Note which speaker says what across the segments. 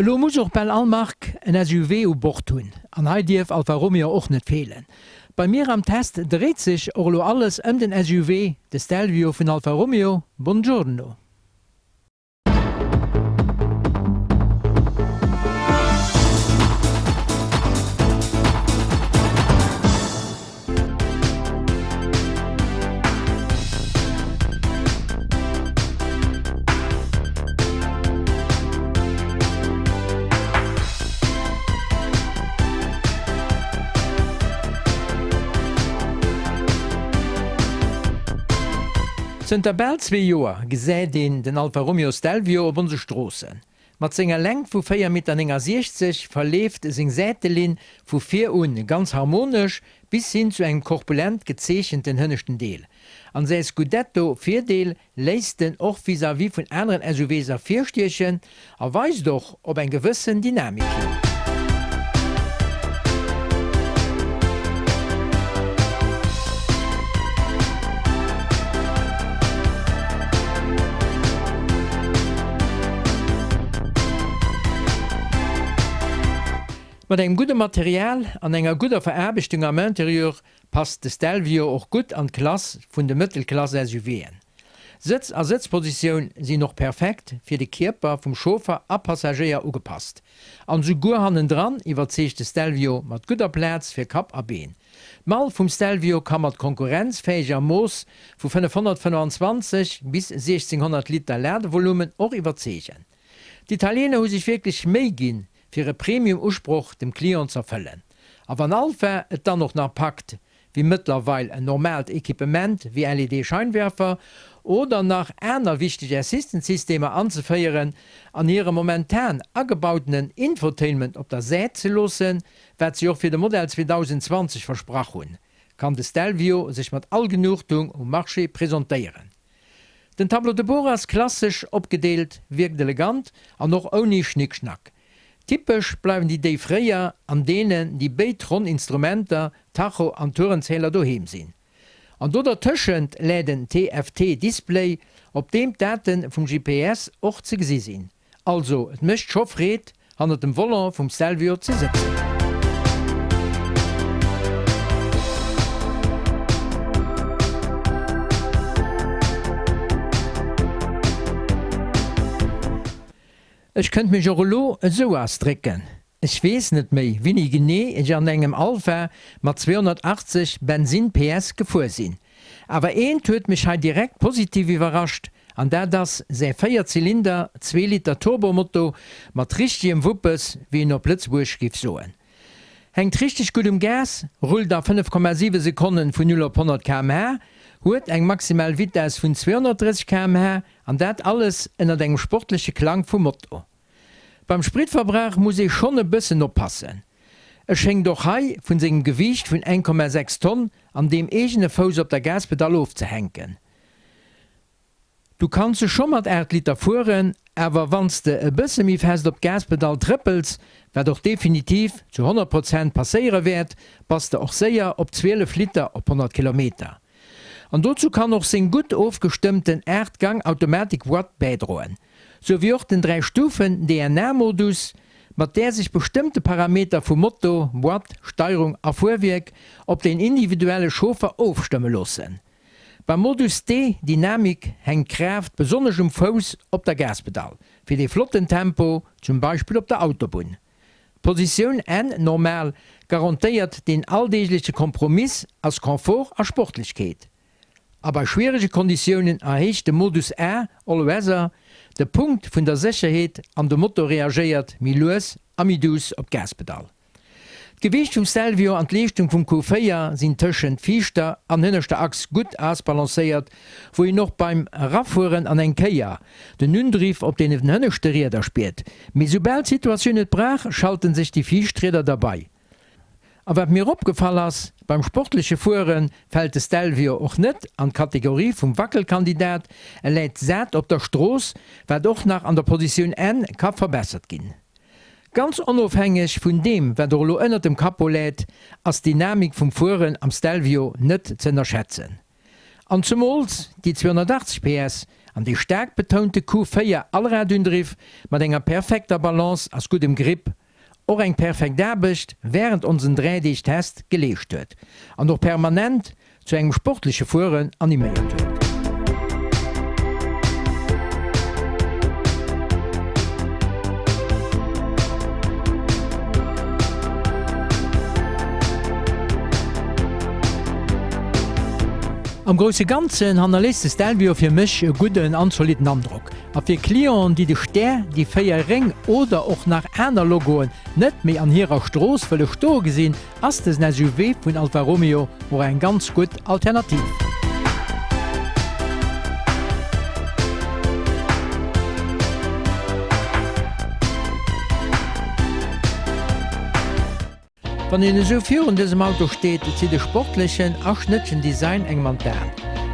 Speaker 1: Elo muss och bal all Mark en SUV u Bord hunn, an hei dierf Alfa Romeo och net feelen. Bei mir am Test dréit sech och elo alles ëm den SUV, de Stelvio vun Alfa Romeo. Buongiorno. Zënter bal zwee Joer gesäit een den Alfa Romeo Stelvio op onse Stroossen. Mat senger Längt vu 4 Meter 69 verleeft seng Säitelinn vu vir un ganz harmonesch bis hin zu engem korpulent gezeechenten hënneschten Deel. An säi Scudetto-Virdeel léisst en och vis-à-vis vun aneren SUVs ervirstiechen a weist och op eng gewëssen Dynamik hin. Mat engem gudde Material an enger gudder Veraarbechtung am Interieur passt de Stelvio och gutt an d'Klass vun de Mëttelklass-SUVen. Sëtz a Sëtzpositioun sinn och perfekt fir de Kierper vum Chauffer a Passagéier ugepasst. An esouguer hannendran iwwerzeegt de Stelvio mat gudder Plaz fir Kapp a Been. D'Mall vum Stelvio ka mat konkurrenzfäeger Mooss vu 525 bis 1600 Liter Ladevolumen och iwwerzeegen. D'Italiener hu sech wierklech Méi ginn, fir e Premium-Usproch dem Client z'erfëllen. A wann Alfa et dann och nach packt, wéi mëttlerweil en normaalt Equipement wéi LED-Scheinwerfer oder nach aner wichteg Assistant-Systemer anzeféieren an hire momentan agebautenen Infotainment op der Säit ze loossen, wat si och fir de Modell 2020 versprach hunn, kann de Stelvio sech mat all Genugtuung um Marché presentéieren. Den Tableau de bord ass klassesch opgedeelt, wierkt elegant an och ouni Schnickschnack. Typesch bleiwen déi déif Réier, an deenen déi béid ronn Instrumenter, Tacho an Tourenzähler, doheem sinn. An do dertëschent läit en TFT-Display, op deem d'Date vum GPS och ze gesi sinn. Also, et mécht scho Freed, hannert dem Volant vum Stelvio ze sëtzen. Ech kënnt mech och elo esou ausdrécken, Ech weess net méi wini genee ech an engem Alfa mat 280 Bensin PS gefuer sinn, awer eent huet mech hei direkt positiv iwwerrascht an dat ass säi 4 Zylinder zwee Liter Turbomoto mat richtegem Wuppes, wéi een op Lëtzebuerg giff soen. Hänkt richteg gutt um Gas, rullt a 5,7 Sekonnen vun 0 op 100 km/h, huet eng maximal Vitess vun 230 km/h An dat alles ënnert engem sportleche Klang vum Moto. Beim Spritverbrauch muss ee schonn e bëssen oppassen. E schéngt och hei vun sengem Gewiicht vun 1,6 Tonn an deem eegene Fouss op der Gaspedall ofzehänken. Du kanns se scho mat 8 Liter fueren, awer wann s de e bësse méi fest op d'Gaspedall trëppels, wat och definitiv zu 100 Prozent passéiere wäert, bass de och séier op 12 Liter op 100 Kilometer. An dozou kann och seng gutt ofgestëmmten 8 Gang Automatik Boîte bäidroen, sou wéi och den 3 Stufen DNA Modus, mat där sech bestëmmte Parameter vu Moto, Boîte, Steierung a Fuerwierk op den individuelle Chauffer ofstëmme loossen. Beim Modus D Dynamik hänkt d'Kraaft besonnesch um Fouss op der Gaspedall, fir dee flotten Tempo, zum Beispill op der Autobunn. D'Positioun N, normal, garantéiert deen alldeegleche Kompromiss aus Confort a Sportlechkeet. A bei schwierege Konditiounen erhéicht de Modus A, All Weather, de Punkt vun der Sécherheet an de Motor reagéiert méi lues a méi duuss op d'Gaspedall. D'Gewiicht vum Stelvio an d'Leeschtung vum Q4 sinn tëschent viischter an hënneschter Achs gutt ausbalancéiert, wou een och beim Erafueren an eng Kéier den Undriff op den hënneschte Rieder spiert. Mee soubal d'Situatioun et brauch, schalten sech déi viischt Rieder derbei. A wat mir opgefall ass, beim sportleche Fuere fält de Stelvio och net an d'Kategorie vum Wackelkandidat, e läit sat op der Strooss, wat och nach an der Positioun N ka verbessert ginn. Ganz onofhängeg vun deem wat och elo ënnert dem Capot läit, ass d'Dynamik vum Fueren am Stelvio net z'ënnerschätzen. An zemools déi 280 PS. An dee staark betounte Q4 Allradundriff mat enger perfekter Balance ass guddem Grip och eng perfekt Aarbecht wärend onsen 3 Deeg Test geleescht huet an och permanent zu engem sportleche Fueren animéiert huet. Am grousse Ganzen hannerléisst de Stelvio fir mech e gudden an zolitten Androck. A fir Clienten, déi de Stär, déi 4 Réng oder och nach aner Logoen net méi an hirer Strooss wëlle stoe gesinn, ass dësen SUV vun Alfa Romeo och eng ganz gutt Alternativ. Wann een esou virun dësem Auto steet, zitt e sportlechen a schnëttegen Design engem an d'Aen.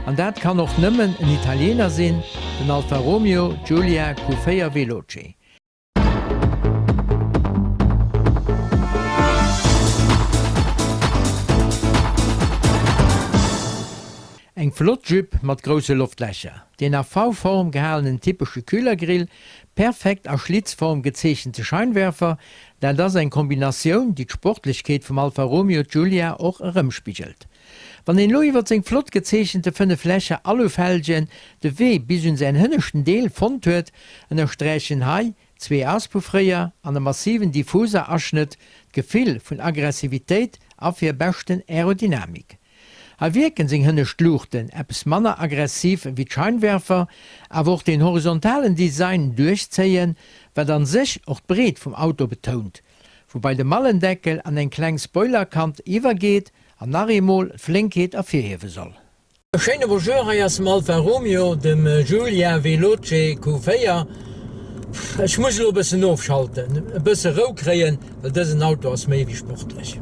Speaker 1: An dat kann och nëmmen en Italiener sinn, den Alfa Romeo Giulia Q4 Veloce. Eng flott Jupe mat grousse Loftlächer, deen a V-Form gehalenen typesche Kühlergrill, perfekt a Schlitzform gezeechente Scheinwerfer, dat ass eng Kombinatioun, déi d'Sportlechkeet vum Alfa Romeo Giulia och erëmspigelt. Wann een elo iwwert seng flott gezeechente 5 Lächer Alufelgen de Wee bis un säin hënneschten Deel fonnt huet, ënnersträichen hei zwee Auspuffréier an e massiven Diffuser-Aschnëtt d'Gefill vun Aggressivitéit a fir beschten Aerodynamik. Hei wierken seng hënnescht Luuchten eppes manner aggressiv wéi d'Scheinwerfer, awer och den horizontalen Design duerchzéien, wat an sech och d'Breet vum Auto betount, woubai de Mallendeckel an eng kleng Spoilerkant iwwergeet an nach eemol d'Flénkheet ervirhiewe soll. E schéine Bonjour, hei ass dem Alfa Romeo, dem Giulia Veloce Q4. Ech muss elo e bëssen ofschalten, e bësse Rou kréien, well dësen Auto ass méi wéi sportlech.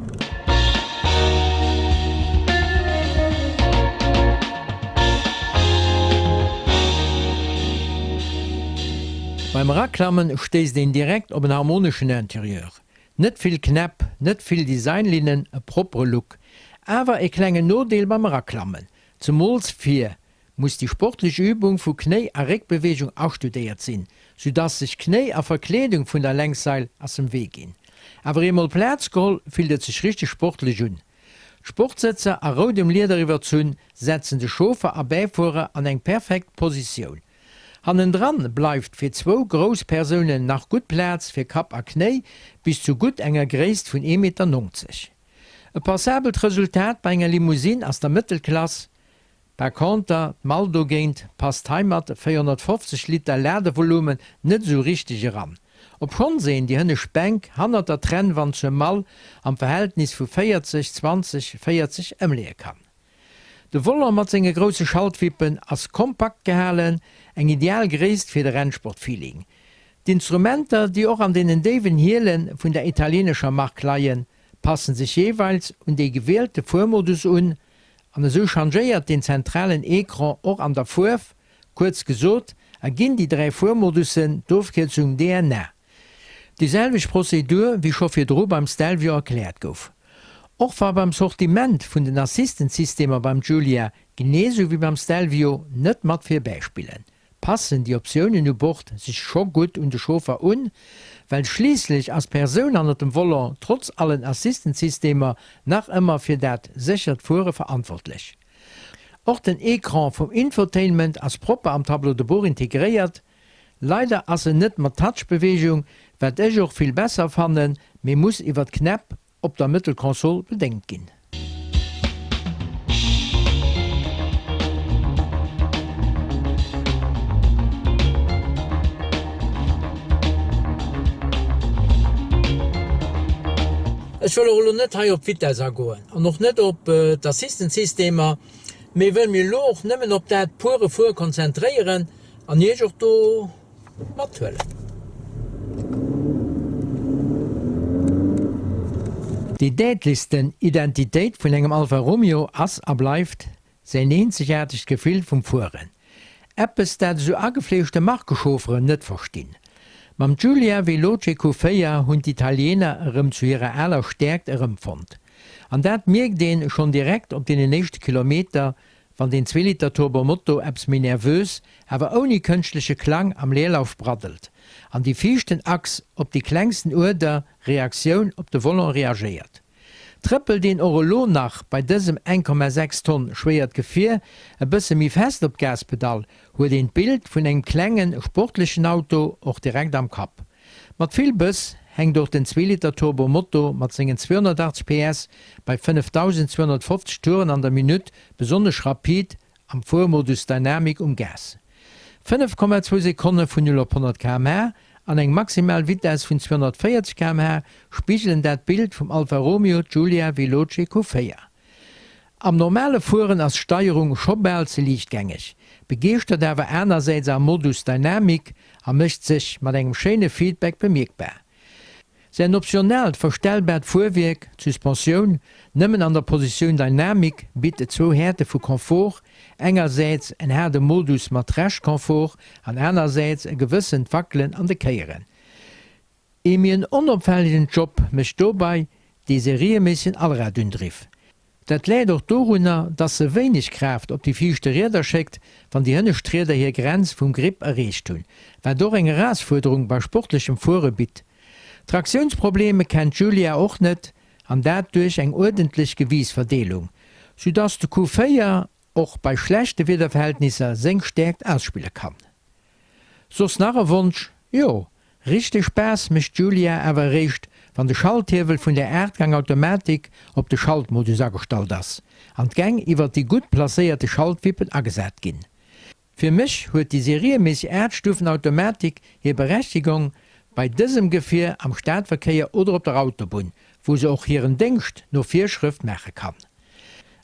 Speaker 1: Beim Eraklammen stéisst een direkt op en harmoneschen Interieur. Net vill Knäpp, net vill Designlinnen, e proppere Look. Awer e klengen Nodeel beim Eraklammen, zemools vir, muss déi sportlech Übung vu Knéi a Réckbeweegung astudéiert sinn, soudass sech Knéi a Verkleedung vun der Lenkseil ass em Wee ginn. Awer eemol Plaz geholl, fillt et sech richteg sportlech un. D'Sportsëtzer a roudem Lieder iwwerzunn, setzen de Chauffer a Bäifuerer an eng perfekt Positioun. Hannendran bleift fir zwou grouss Persounen nach gutt Plaz fir Kapp a Knéi, bis zu gutt enger Gréisst vun 1,90 Meter. E passabelt Resultat bei enger Limousine ass der Mëttelklass. Par conter, d'Mall dogéint passt hei mat 450 Liter Ladevolumen net esou richteg eran, obschonns een déi hënnescht Bänk hannert der Trennwand zur Mall am Verhältnis vu 40, 20, 40 ëmleeë kann. De Volant mat senge grousse Schaltwippen ass kompakt gehalen, eng ideal Gréisst fir de Rennsport-Feeling. D'Instrumenter, déi och an deenen déiwen Hiele vun der italienescher Mark leien, passen sech jeeweils un dee gewielte Fuermodus un, an esou changéiert den zentralen Ecran och an der Fuerf, kuerz gesot erginn déi 3 Fuermodussen d'Ofkierzung DNA. Déi selwecht Prozedur wéi scho virdru beim Stelvio erkläert gouf. Och wa beim Sortiment vun den Assistant-Systemer beim Giulia, genee sou wéi beim Stelvio, net mat virbäispillen, passen déi Optiounen u Bord sech scho gutt un de Chauffer un, well schliisslech ass d'Persoun hannert dem Volant trotz allen Assistant-Systemer nach ëmmer fir dat séchert Fuere verantwortlech. Och den Ecran vum Infotainment ass propper am Tableau de bord integréiert, Leider ass en net mat Touch-Beweegung, wat ech och vill besser fannen, mee muss iwwert Knäpp op der Mëttelkonsol bedéngt ginn. Ech wëll och elo net hei op d'Vitess agoen an och net op d'Assistant-Systemer, mee wëll mir elo och nëmmen op dat pure Fuere konzentréieren, An iech och do mathuelen. Déi däitlechsten Identitéit vun engem Alfa Romeo ass a bleift säin eenzegaartegt Gefill vum Fueren. Eppes dat esou agefleeschte Markechaufferen net verstinn. Mam Giulia Veloce Q4 hunn d'Italiener erëm zu hirer aler Stäerkt erëmfonnt. An dat mierkt een schonn direkt op deenen éischte Kilometer. wann den Zweeliter-Turbomotor eppes méi nervös, awer ouni kënschtleche Klang am Leerlauf braddelt an déi viischten Achs op déi klengsten Uerder, Reaktioun op de Volant reagéiert. Trëppelt een och elo nach bei dësem 1,6 Tonn schwéiert Gefier e bësse méi fest op d'Gaspedall, huet een d'Bild vun engem klengen, sportlechen Auto och direkt am Kapp. Mat vill Bëss hänkt och den Zweeliter-Turbo Moto mat sengen 280 PS bei 5.250 Touren an der Minutt besonnesch rapid am Fuermodus Dynamic um Gas. 5,2 Sekonne vun 0 op 100 km/h an eng maximal Vitess vun 240 km/h spigelen dat Bild vum Alfa Romeo Giulia Veloce Q4. Am normale Fueren ass d'Steierung scho bal ze liichtgängeg, begeeschtert awer anersäits am Modus Dynamic a mécht sech mat engem schéine Feedback bemierkbar. Säin optionaalt verstellbart Fuerwierk, d'Suspensioun, nëmmen an der Positioun Dynamic, bitt zwou Häerte vu Confort, engersäits en haarde Modus mat Reschtconfort an anersäits e gewëssent Wackelen an de Kéieren. Ee méi en onopfällegen Job mécht dobei dee serieméissegen Allradundriff. Dat läit och dorunner, dass se wéineg Kraaft op déi viischte Rieder schéckt, wann déi hënnescht Rieder hir Grenz vum Grip erreecht hunn, wat och eng Erausfuerderung bei sportlechem Fuere bitt. Traktiounsprobleme kennt d'Giulia och net, an dat duerch eng uerdentlech Gewiichtsverdeelung, soudass de Q4 och bei schlechte Wiederverhältnisser seng Stäerkt ausspille kann. Soss nach e Wonsch? Jo, richteg Spaass mécht d'Giulia awer eréischt, wann de Schalthiewel vun der Aachtgang-Automatik op de Schaltmodus agestallt ass an d'Gäng iwwert déi gutt placéierte Schaltwippen agesat ginn. Fir mech huet déi serieméisseg Aachtstufen-Automatik hir Berechtigong bei dësem Gefier am Stadverkéier oder op der Autobunn, wou se och hiren Déngscht no Virschrëft maache kann.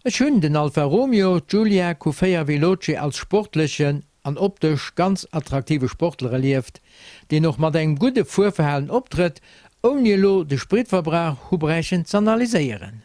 Speaker 1: Ech hunn den Alfa Romeo Giulia Q4 Veloce als sportlechen an optesch ganz attraktive Sportler erlieft, deen och mat engem gudde Fuerverhalen optrëtt, ouni elo de Spritverbrauch hubrechend z'analyséieren.